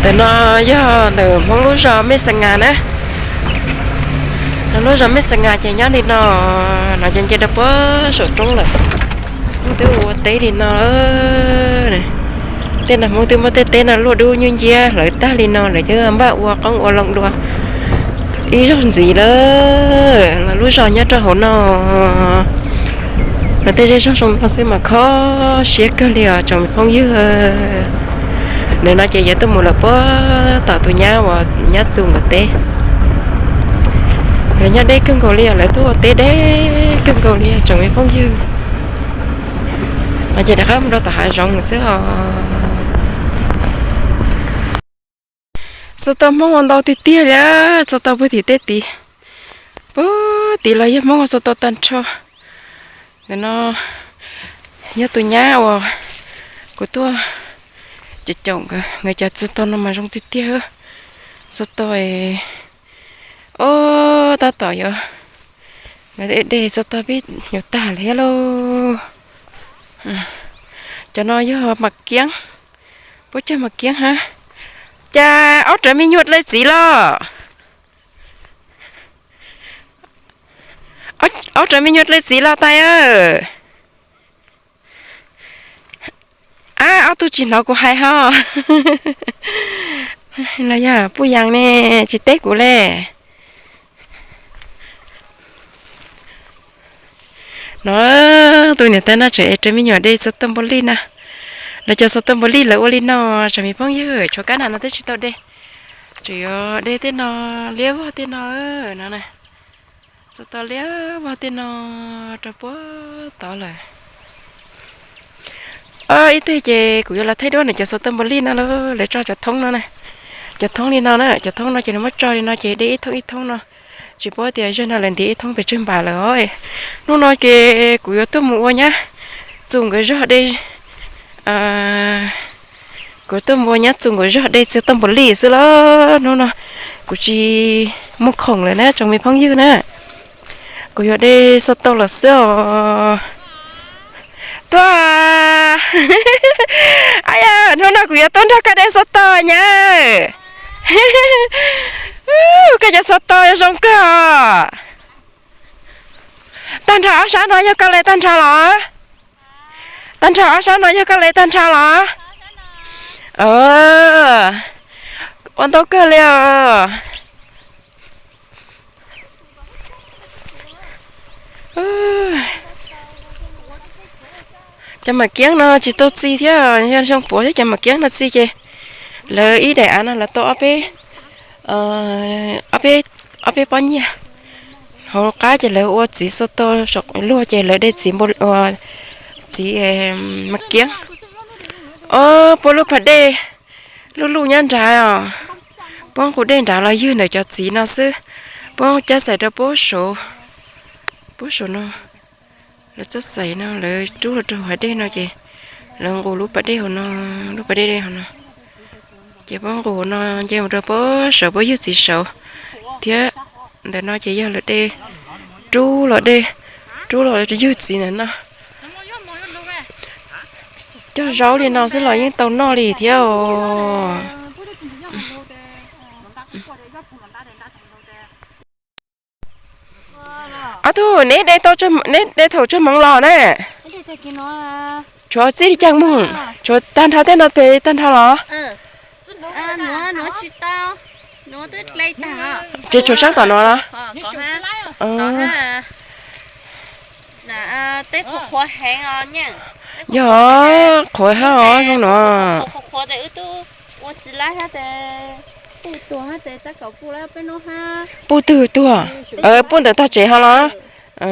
Ntawm no yog ntawm Hmoob lub zos Mej Xa Ngas na. Lub zos Mej Xa Ngas ces nyob li no, no ces nce rau puag saum roob lawm. Hmoob twb ua teb li no. Tej no Hmoob twb muab tej teb no luaj dub nyuj nciab hlawv tag li no lawm ces npaj ua qoob ua loo dua ib zaug ntxiv lawm. Los lub zos nyob rau hauv no, los tej zej zog zoo no xwb mas kho siab kawg li os tsoom phooj ywg. Ntawm no ces yuav tuaj mus lawm puag tom tus nyab uas nyab Txus nkawd teb. Lawv nyob deb kawg nkaus li os, lawv tuaj ua teb deb kawg nkaus li os tsoom phooj ywg. No ces rov qab mus rau tom hav zoov xwb os. Xov tooj Hmoob ua ntau tiag tiag li, xov tooj puag tim tej tid. Puag tim los yog Hmoob ua xov tooj tag nrho. Ntawm no yog tus nyab uas kuv tuaj caum caum nkawd, nkawd cov xov tooj no mas zoo tiag tiag. Xov tooj, o, tab tom yuav, nkawd de xov tooj pib yuav tag lawm thiab lauj. Cov no yog Mas Kiab, puab cog Mas Kiab hab. Cas ob rawv me nyuam dle txiv los? Ob rawv me nyuam dle txiv los tais? Ab, ob tug tsis hnov kuv hais hos. Los yog Puj Yas ne, tsis teb kuv le. No, tus niam tais no tseem ev rawv me nyuam de xov tooj npau lij na. Lawv cov xov tooj npau lij lawv ua li no, tsoom me phooj ywg, tshuav kab nam no twb tsis tau de. Tseem yuav de tej no, liab vog tej no, no na. Xov tooj liab vog tej no rau puag tod lawm. Ib teg ces kuv yuav los thaij dua nws cov xov tooj npau lij no lauj, lawv tso cov thoob no na. Cov thoob li no na, cov thoob no ces nws muab tso li no ces de ib thoob ib thoob no. Tsis paub tias zaum no lawv ntiav ib thoob pes tsawg npav lawm os. Hnub no ces kuv yuav tuaj mus ua nyab Txus nkawd zog de, kuv tuaj mus ua nyab Txus nkawd zog de xov tooj npau lij xwb los hnub no kuv tsis muaj khoom lawm na tsoom me phooj ywg na. Kuv yuav de xov tooj los xwb os. Tuaj, a, hnub no kuv yuav tuaj nrog koj de xov tooj nyab. Koj cov xov tooj zoo kawg. Tag nrho ob sab no yog koj le tag nrho los? Tag nrho ob sab no yog koj le tag nrho los? Ua ntau kawg li os. Cov Mas Kiab no tsis tau txi thiab, yog xyoo puav thiab cov Mas Kiab no txi ces lawv ib daim av no lawv tau ob peb, ob peb pob nyiaj. Hauv qab ces lawv ua txiv xov tooj, luag ces lawv de txiv, txiv Mas Kiab. Ob, puab lub pas dej luj luj nyob nrad os. Puab nqus dej nrad los ywg ntawm cov txiv no xwb. Puab cab xaim rau puag saud, puag saum no. Lawv txoj xaim no lawv rub los rau hav dej no ces lawv nqus lub pas dej hauv no, lub pas dej hauv no. Ces puab nqus no nce mus rau puag saud puab ywg txiv saud thiab. Ntawm no ces yog lawv de, rub los de, rub los ywg txiv ntawm no. Cog zaub li no xwb los yeej tau noj li thiab os. Ob tug, neb de thaum tsawg hmoov los na? Tshuav txij li cas mus? Tshuav tag nrho tej no pem tag nrho los? Ces tshuav sab tom no los? Yog qhuav hab os zoo no. Puj twg tuag? Puj ntawm tog tsev ho los? Ib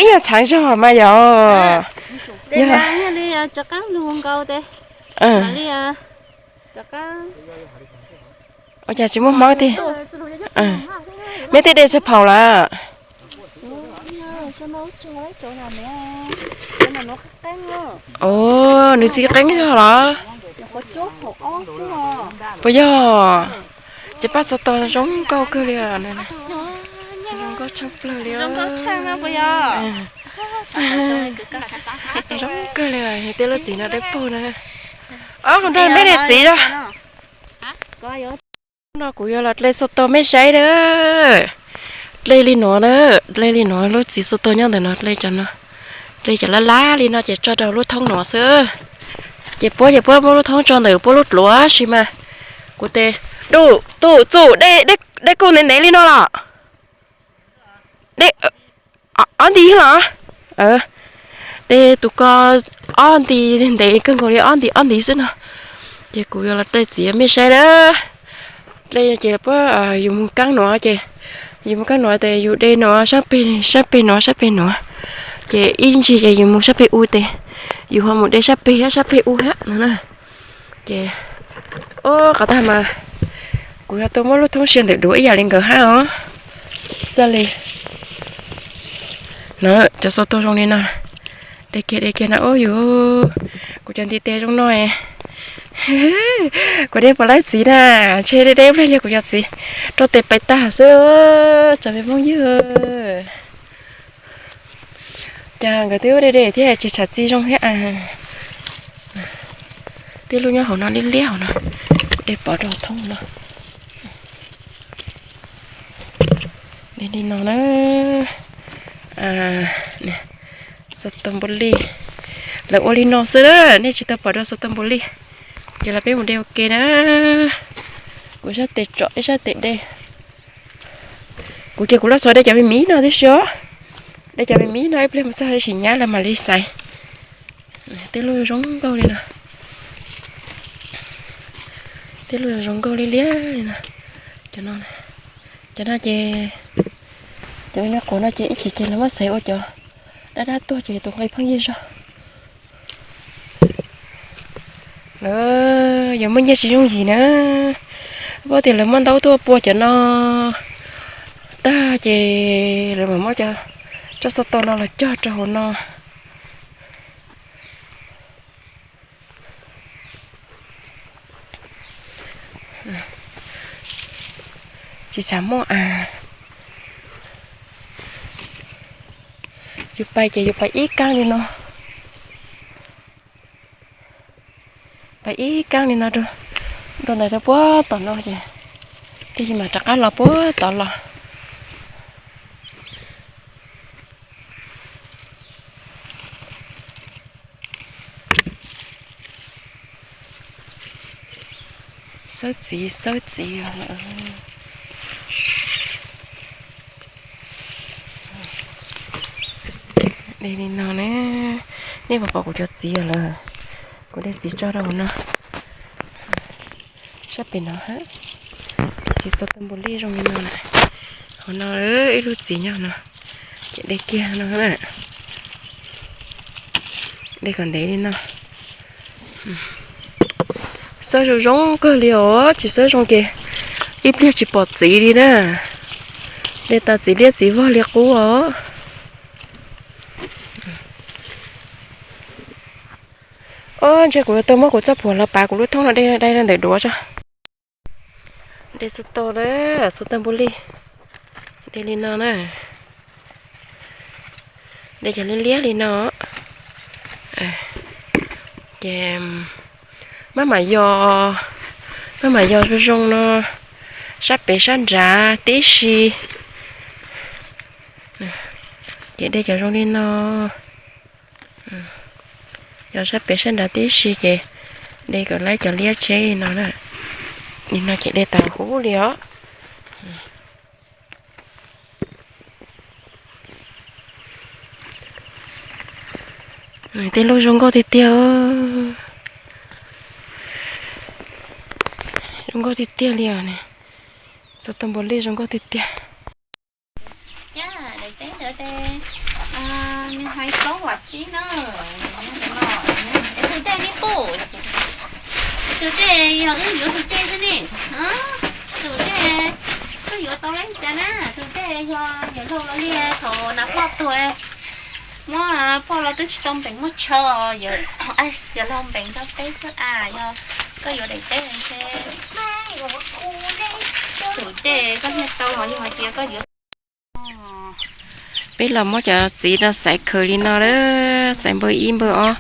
nyuag txheeb zog mas yog. Ua cas tsis muaj hmab tiag? Meb twb de txog phaum lawm. Nws txiv qeeb zog los? Puas yog? Ces paj xov tooj zoo nkauj kawg li os. Tshaj plaws li. Zoo kawg li, tej lub txiv no dawb paug na. Ob, kuv nrog mej niam txiv os. No kuv yuav los dle xov tooj mej saib na. Dle li no na, dle li no, lub txiv xov tooj nyob ntawm no, dle cov no. Dle cov lab lab li no ces tso rau lub thoob no xwb. Ces puab ces puab muab lub thoob tso ntawm puab lub dluav sis mas kuv tes, tus tus txum dej kuj ntev ntev li no los. Dej ob nti los? Dej tus ko ob nti, ntev kawg nkaus li, ob nti ob nti xwb no. Ces kuv yuav los dle txiv mej saib na. Dle ces puab, yus mus kaab nuav ces, yus mus kaab nuav tes yus de nuav sab peg, sab peg nuav, sab peg nuav. Ces ib ntsis ces yus mus sab peg u tes yus ho mus de sab peg hab sab peg u hab no na. Ces, o, qhov tag mas kuv yog tuaj muab lub thoob sia ntawm duav ib yam li nkawd hab os. Xav li no, cov xov tooj zoo li no. De kiag de kiag no, o yus, kuv cov ntiv tes zoo no. Kuv de puas laib txiv na, ntshe de de ib pliag yog kuv cov txiv rau tes pais tag xwb, tsoom me phooj ywg. Cas nkawd twb de de thiab tsis tsham txi zoo thiab. Tej lub nyob hauv no liab liab hauv no, kuv de pov rau thoob no. De li no na. Xov tooj npum li, lawv ua li no xwb na, nej tsis tau pom dua xov tooj npum li. Ces los peb mus de ua ke na. Kuv sab tes tsom ib sab tes de. Kuv ces kuv lub xov de cov me miv no tib si os. De cov me miv no ib pliag mus txog sim nyab lawv mam li xaiv. Tej lub zoo nkauj li no. Tej lub zoo nkauj liab liab li no. Cov no, cov no ces, cov me nyuam quav no ces ib chim ces lawv muab xaiv ua cov dab dab tuag ces tus nqi pheej yig zog. Lawv yuav muaj nyiaj tsis yooj yim na. Puab tias lawv muab ntaub tuaj pua cov no tag ces lawv mam muab cov tsab xov tooj no los cog rau hauv no. Tsis xav muaj a. Yus pais ces yus pais ib kaab li no. Pais ib kaab li no rau ntawd rau puag tom no ces, ces yus mam rov qab los puag tod los. Xawb txiv, xawb txiv os lawm. De li no ne, nej puas pom kuv cov txiv os lawm. Kuv de txiv tso rau hauv no. Sab pem no, txiv xov tooj npum li zoo li no na. Hauv no ib lub txiv nyob no, ces de kiag no na. De kom ntev li no. Xawb zoo zoo kawg li os, tsis xawb zoo ces ib pliag tsis pom txiv li na. De tas txiv liab txiv vog li qub os. Ob, ntshe kuv yuav tau muab kuv txoj phuam los pav kuv lub thoob no de ntawm duav tso. De xov tooj, xov tooj npum li. De li no na. De cov liab liab li no. Ces maj mam yos, maj mam yos zoo zoo no, sab pem sab nrad tib si. Ces de cov zoo li no. Yog sab pem sab nrad tib si ces de kom laib cov liab tseb li no na. Li no ces de tas huv li os. Tej lub zoo nkauj tiag tiag. Zoo nkauj tiag tiag li os. Xov tooj npum li zoo nkauj tiag tiag. Daim teb ntawd ces nws hais plaub vas tsib na. Tus dej ne puj, tus dej yog wb yuav tus dej xwb ne. Tus dej koj yuav tau leej cas na, tus dej yog yawm laug los li thaum nas phoj tuag, muab phoj los twb tsis tau npeem muab tshaw, yawm laug npeem rau peb xwb a. Yog koj yuav daim teb ntshe tus dej koj thiaj tau, yog hais tias koj yuav Peb los muab cov txiv no xaiv khaws li no lawm, xaiv npawb ib npawb ob.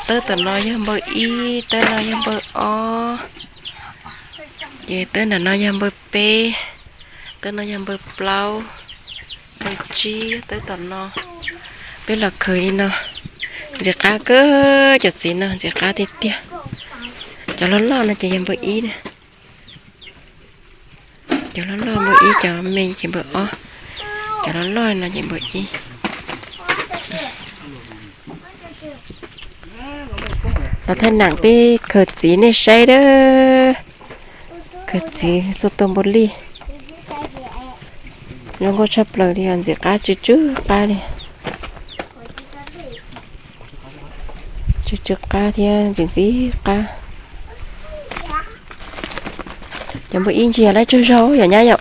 Tawb tom no yog npawb ib, tawb no yog npawb ob, ces tawb nram no yog npawb peb, tawb no yog npawb plaub, npawb tsib, tawb tom no. Peb los khaws li no, ntxim qab kawg cov txiv no, ntxim qab tiag tiag. Cov loj loj no ces yog npawb ib na. Cov loj loj npawb ib, cov me ces npawb ob, cov loj loj no ces npawb ib. Los thaij nam peb khaws txiv nej saib dab. Khaws txiv txhua tau npau lij. Zoo nkauj tshaj plaws li os, ntxim qab tsw tsw qab li. Tsw tsw qab thiab ntxim ntxim qab. Cov npau ib ntsis yog laib tsawg zaug yom nyab yom?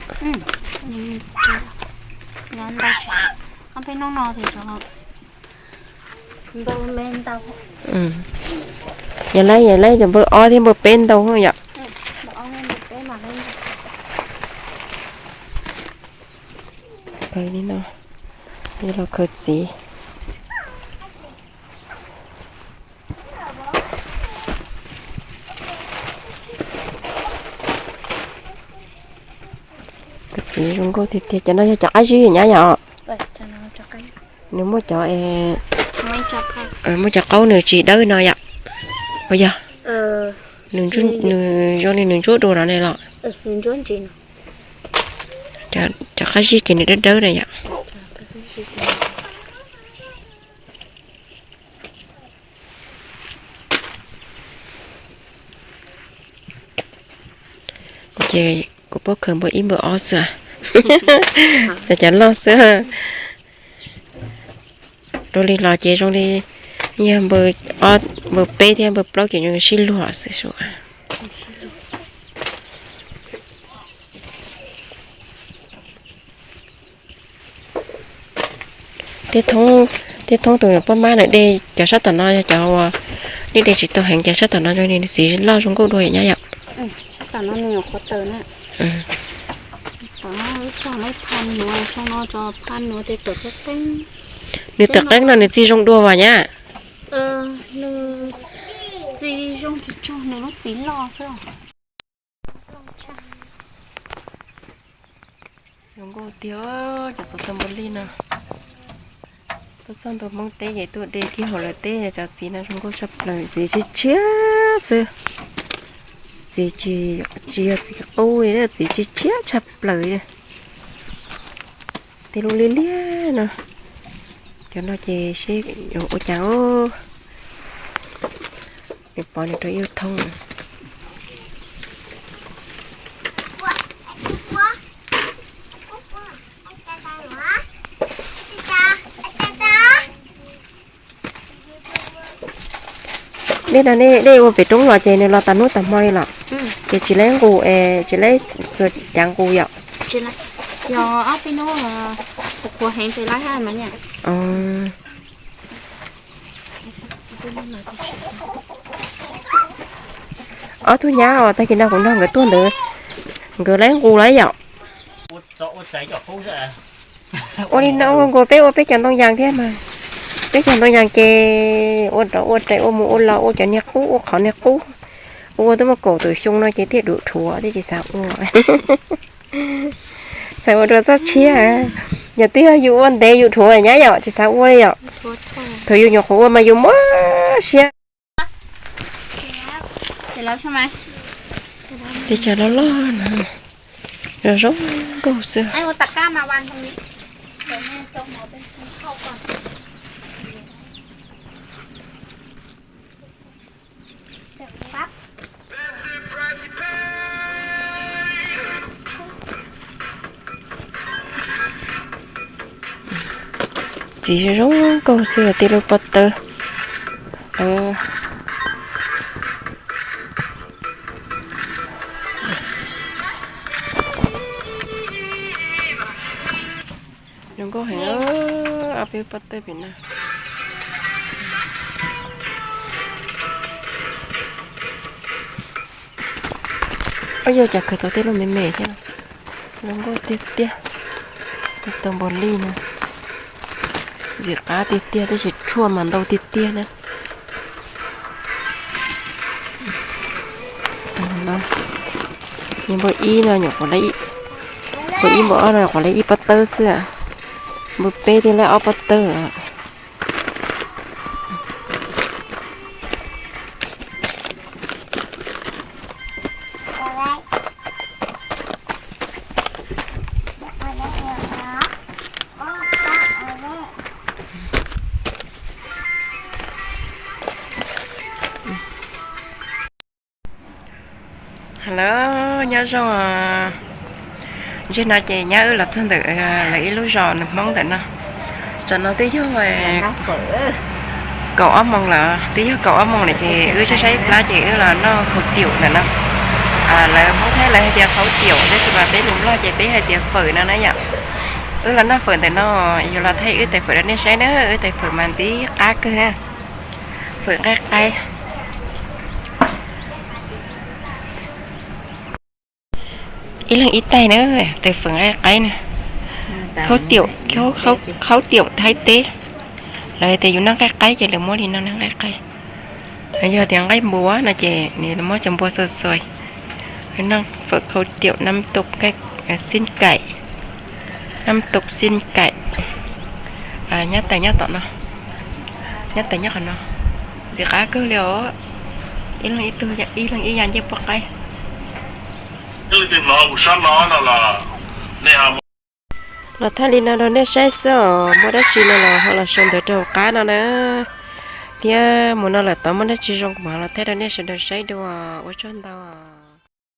Yog laib, yog laib cov npau ob thiab npau peb ntau yom. Khaws li no, los khaws txiv. Khaws txiv zoo nkauj tiag tiag, cov no yog cov qab zib nyab yom? Nws muaj cov, muaj cov qaub nws tsis dawb no yom? Puas yog? Nws zoo li nws ntsuab dua no ne los? Cov qab zib ces nws dawb dawb na yom. Ces kuv paub khaws npau ib npau ob xwb, xav cov loj xwb. Dua li los ces zoo li yog npau ob, npau peb thiab npau plaub ces zoo sib luag xwb. Tej thoob tus poj mab na de cov sab tom no yog cov uas nej de tsis tau heev, cov sab tom no zoo li nws txiv loj zoo nkauj dua yom nyab yom. Nws tawm qeeb no nws txi zoo dua vas nyab. Zoo nkauj tiag, cov xov tooj npau lij no. Tuaj txog ntua Hmoob teb ces tuaj de kiag hauv lawv teb, cov txiv no zoo nkauj tshaj plaws, txiv tshiab tshiab xwb. Txiv tsis, tsis yog txiv qub li, txiv tshiab tshiab tshaj plaws li. Tej lub liab liab no, cov no ces seb yuav ua cas, nws pov nws rau ib lub thoob. Dej no nej dej ua pem roob los ces nws los tas hnub tas hmo li los? Ces tsis laib nqus es tsis laib xuas cav nqus yom? Yog ob peb hnub qhuav heev ces laib mas. Ob tug nyab uas tag kis no kuv nrog nkawd tuaj ntawd, nkawd laib nqus lawm yom? Ua li no ua nkaus peb ua peb cov ntoo yas thiab mas. Peb cov ntoo yas ces ua rov ua rais ua mus ua los ua cov niag qub ua qhov niag qub. Ua ua twb muaj kaum tawm xyoo no ces thiaj dhuav rhuav thiab tsis xav ua. Xav ua dua txoj tshiab. Yog twb yog yus ua ntev yus rhuav nyab yom tsis xav ua li yom. Thaum yus nyuam qhuav ua mas yus muab siab. Tej cov loj loj no zoo zoo nkauj xwb. Txiv zoo nkauj xwb, tej lub pob tawb. Zoo nkauj heev, ob peb pob tawb pem no. Ua yog cas khaws tau tej lub me me thiab. Zoo nkauj tiag tiag. Txog tau npau lij no. Ntxim qab tiag tiag tab sis tshuaj mas ntau tiag tiag na. Npua ib no nyuam qhuav, npua ib npua ob no nyuam qhuav laib ib pob tawb xwb. Npua peb thiaj laib ob pob tawb. Hello, nyob zoo. Ntsej no ces nyab wb los txog ntawm lawv ib lub zos nws Hmoob ntawm no. Tam no twb yog kaum ob moos lawm, twb yog kaum ob moos lawm ces wb saib saib plab ces wb los noj khaub tiaum ntawm no. Lawv Hmoob Thaib lawv hais tias khaub tiaum tab sis mas peb lus Nplog ces peb hais tias fawm no na yom. Wb los noj fawm ntawm no, yuav los thaij wb tais fawm rau nej saib na, wb tais fawm mas ntxim qab kawg na. Fawm nqaij qaib. Ib leeg ib tais na, tais fawm nqaij qaib na. Khaub tiaum, khaub tiaum Thaib teb. Lawv tias yus noj nqaij qaib ces lawv muab li no noj nqaij qaib. Yog tias nqaij npua no ces nws muab cov npua xuas xuas. Noj fawm khaub tiaum nam tuk xij kaim, nam tuk xij kaim. Nyab tais nyob tom no, nyab tais nyob qhov no. Ntxim qab kawg li os. Ib leeg ib tug, ib leeg ib yam ncej puab qaib. Los thaij li no rau nej saib xwb os, muaj dab tsi no los ho los sau ntawv rau hauv qab no na. Thiab mus no lawm tod muaj dab tsi zoo kuv mam los thaij rau nej sawv daws saib dua. Ua tsaug ntau.